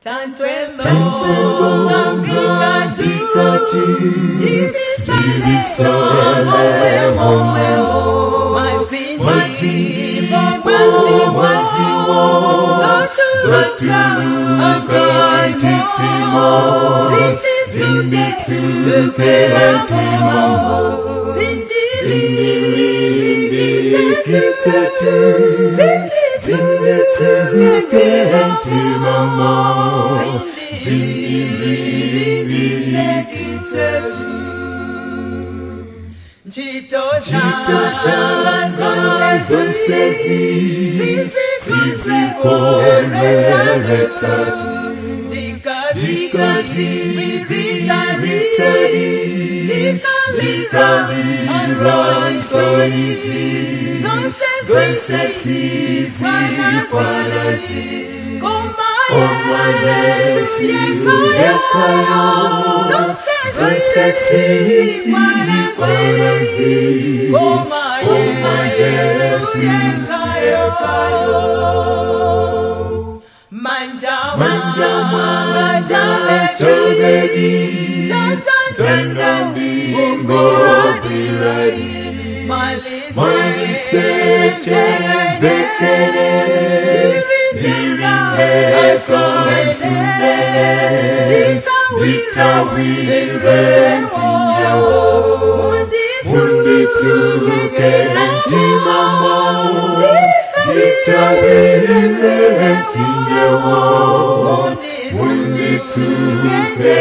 Tantwelo ndibisale momwemo madzindipo mwaziwo zotuluka ntitimo zinditsuke ntimamo zindilimbikitsetu zinditsuke ntimamo zindilimbikitsetu. Ntchito zanga zonsezi sizikondweretsatu ndikazigwiritsadi ndikalira nsonizi zonse sizikwanasi koma Yesu yekhayo zonse sizikwanasi koma Yesu yekhayo. Manja manja chabedi tandandingobiradi malisechembekele ndirinekonsundele nditawire mtsinjewo munditsuke ntimamo nditawire mtsinjewo munditsuke.